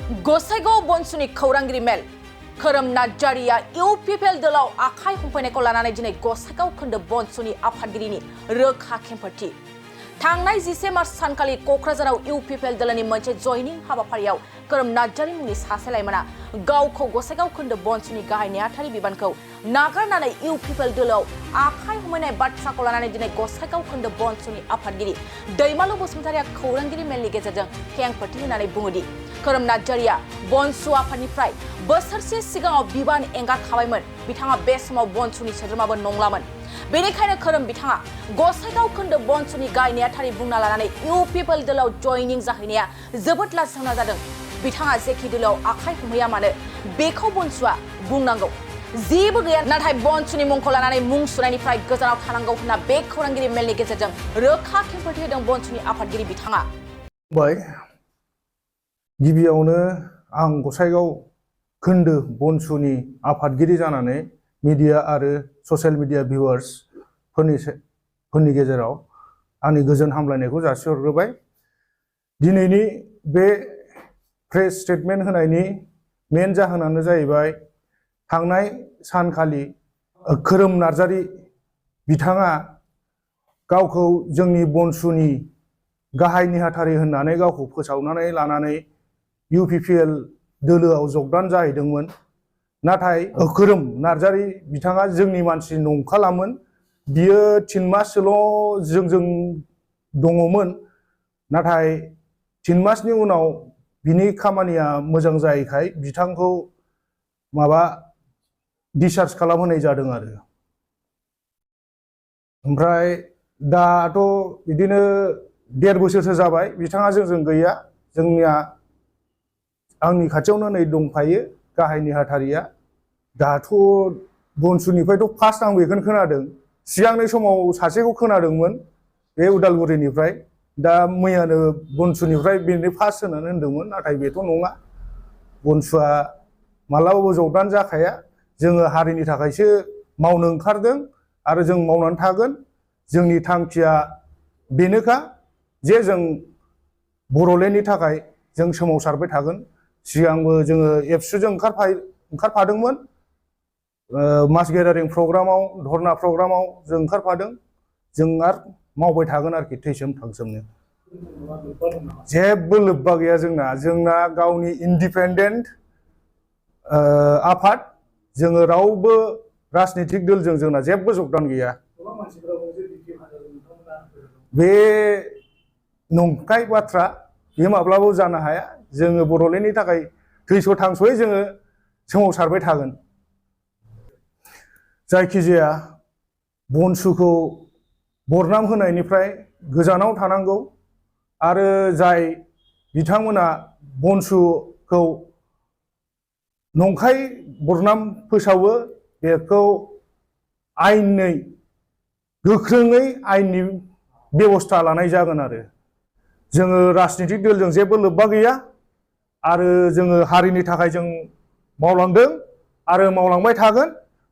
गसाइगाव बनसुनि खौरांगिरि मेल खोरोम नार्जारिया इउपिपिएल दलाव आखाइ हमफैनायखौ लानानै दिनै गसाइगाव खोन्दो बनसुनि आफादगिरिनि रोखा खेंफोरथि थांनाय 10 मार्च सानखालि क'क्राझाराव इउपिपिएल दलनि मोनसे जयनिं हाबाफारियाव खोरोम नार्जारि मुंनि सासे लाइमोना गावखौ गसाइगाव खोन्दो बनसुनि गाहाय नेहाथारि बिबानखौ नागारनानै इउपिपिएल दलाव आखाइ हमैनाय बाथ्राखौ लानानै दिनै गसाइगाव खोन्दो बनसुनि आफादगिरि दैमालु बसुमतारिया खौरांगिरि मेलनि गेजेरजों खेंफोरथि होनानै बुङोदि खोरोम नार्जारिया बनसु आफादनिफ्राय बोसोरसे सिगाङाव बिबान एंगारखाबायमोन बिथाङा बे समाव बनसुनि सोद्रोमाबो नंलामोन बेनिखायनो खोरोम बिथाङा गसाइगाव खोन्दो बनसुनि गाहाय नेहाथारि बुंना लानानै इउपिपिएल दलाव जयनिं जाहैनाया जोबोद लाजिथावना जादों बिथाङा जेखि दलाव आखाइ हमहैया मानो बेखौ बनसुआ बुंनांगौ जेबो गैया नाथाय बनसुनि मुंखौ लानानै मुं सुनायनिफ्राय गोजानाव थानांगौ होनना बे खौरांगिरि मेलनि गेजेरजों रोखा खेंफोरथि होदों बनसुनि आफादगिरि बिथाङा गिबियावनो आं गसाइगाव खोन्दो बनसुनि आफादगिरि जानानै मिडिया आरो ससियेल मिडिया भिउआर्स फोरनि गेजेराव आंनि गोजोन हामलायनायखौ जासिहरग्रोबाय दिनैनि बे प्रेस स्टेटमेन्ट होनायनि मेन जाहोनानो जाहैबाय थांनाय सानखालि खोरोम नार्जारि बिथाङा गावखौ जोंनि बनसुनि गाहाय नेहाथारि होननानै गावखौ फोसावनानै लानानै इउपिपिएल दोलोआव जगदान जाहैदोंमोन नाथाय खोरोम नार्जारि बिथाङा जोंनि मानसि नंखालामोन बियो 3 माससोल' जोंजों दङमोन नाथाय 3 मासनि उनाव बिनि खामानिया मोजां जायैखाय बिथांखौ डिसचार्ज खालामहोनाय जादों आरो ओमफ्राय दाथ' बिदिनो 1.5 बोसोरसो जाबाय बिथाङा जोंजों गैया जोंनिया आंनि खाथियावनो नै दंफायो गाहाय नेहाथारिया दाथ' बनसुनिफ्रायथ' फार्स्ट आं बेखौनो खोनादों सिगांनि समाव सासेखौ खोनादोंमोन बे उदालगुरिनिफ्राय दा मैयानो बनसुनिफ्राय बेनो फार्स्ट होननानै होनदोंमोन नाथाय बेथ' नङा बनसुआ मालाबाबो जगदान जाखाया जोङो हारिनि थाखायसो मावनो ओंखारदों आरो जों मावनानै थागोन जोंनि थांखिया बेनोखा जे जों बर'लेण्डनि थाखाय जों सोमावसारबाय थागोन सिगांबो जोङो एबसुजों ओंखारफादोंमोन मास गेदारिं प्रग्रामाव धर्ना प्रग्रामाव जों ओंखारफादों जों आरो मावबाय थागोन आरोखि थैसोम थांसोमनो जेबो लोब्बा गैया जोंना गावनि इन्डिपेन्डेन्ट आफाद जोङो रावबो राजनितिक दलजों जोंना जेबो जगदान गैया बे नंखाय बाथ्रा बे माब्लाबाबो जानो हाया जोङो बर'लेण्डनि थाखाय थैस' थांस'यै जोङो सोमावसारबाय थागोन जायखिजाया बनसुखौ बरनाम होनायनिफ्राय गोजानाव थानांगौ आरो जाय बिथांमोना बनसुखौ नंखाय बरनाम फोसावो बेखौ आयेनै गोख्रोङै आयेननि बेबस्था लानाय जागोन आरो जोङो राजनितिक दलजों जेबो लोब्बा गैया आरो जोङो हारिनि थाखाय जों मावलांदों आरो मावलांबाय थागोन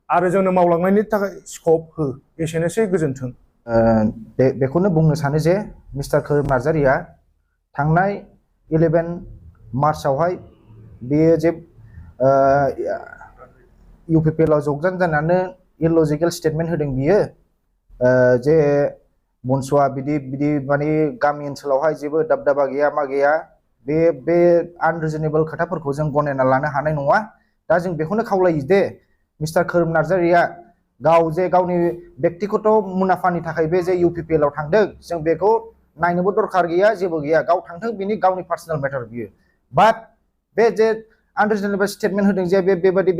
आरो जोंनो मावलांनायनि थाखाय स्कप हो एसेनोसै गोजोन्थों बेखौनो बुंनो सानो जे मिस्टार खोरोम नार्जारिया थांनाय 11 मार्चआवहाय बेयो जे इउपिपिएलआव जगदान जानानै इलजिकेल स्टेटमेन्ट होदों बियो जे बनसुआ बिदि माने गामि ओनसोलावहाय जेबो दाबदाबा गैया मा गैया बे आनरिजनेबल खोथाफोरखौ जों गनायना लानो हानाय नङा दा जों बेखौनो खावलायो दे मिस्टार खोरोम नार्जारिया गाव जे गावनि बेक्तिगत मुलाम्फानि थाखाय बे जे इउपिपिएलआव थांदों जों बेखौ नायनोबो दरखार गैया जेबो गैया गाव थांथों बिनि गावनि पार्सनेल मेटार बियो बाट बे जे आनरिजनेबल स्टेटमेन्ट होदों जे बेबादि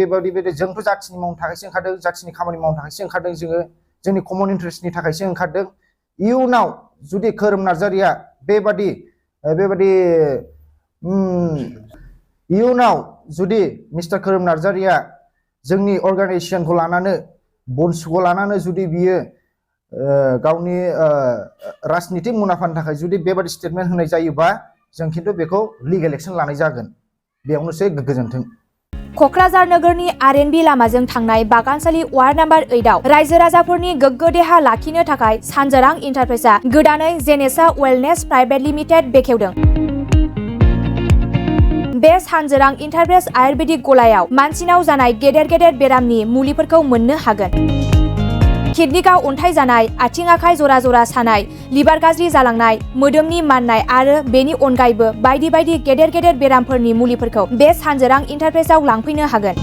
जोंथ' जाथिनि मावनो थाखायसो ओंखारदों जाथिनि खामानि मावनो थाखायसो ओंखारदों जोङो जोंनि कमन इन्टारेस्टनि थाखायसो ओंखारदों इयुनाव जुदि खोरोम नार्जारिया बेबादि इयुनाव जुदि मिस्टार खोरोम नार्जारिया जोंनि अर्गानाइजेसनखौ लानानै बनसुखौ लानानै जुदि बियो गावनि राजनितिक मुलाम्फानि थाखाय जुदि बेबादि स्टेटमेन्ट होनाय जायोबा जों खिन्थु बेखौ लिगेल एक्सन लानाय जागोन बेयावनोसै गोजोन्थों क'क्राझार नोगोरनि आरएनबि लामाजों थांनाय बागानसालि वार्ड नम्बर 8 आव रायजो राजाफोरनि गोग्गो देहा लाखिनो थाखाय सानजारां इन्टारप्राइजआ गोदानै जेनेसा वेलनेस प्राइभेट लिमिटेड बेखेवदों। बे सानजोरां इन्टारप्राइज आयुर्वेदिक गलायाव मानसिनाव जानाय गेदेर गेदेर बेरामनि मुलिफोरखौ मोननो हागोन। किडनिकआव अन्थाइ जानाय, आथिं आखाइ जरा जरा सानाय, लिभार गाज्रि जालांनाय, मोदोमनि माननाय आरो बेनि अनगायैबो बायदि बायदि गेदेर गेदेर बेरामफोरनि मुलिफोरखौ बे सानजोरां इन्टारप्राइजआव लांफैनो हागोन।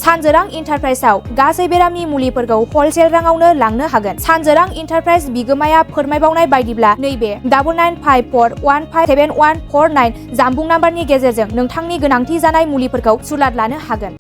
सानजोरां इन्टारप्राइजआव गासै बेरामनि मुलिफोरखौ हलसेल राङावनो लांनो हागोन। सानजोरां इन्टारप्राइज बिगोमाया फोरमायबावनाय बायदिब्ला नैबे 9954157149 जानबुं नाम्बारनि गेजेरजों नोंथांनि गोनांथि जानाय मुलिफोरखौ सुलाद लानो हागोन।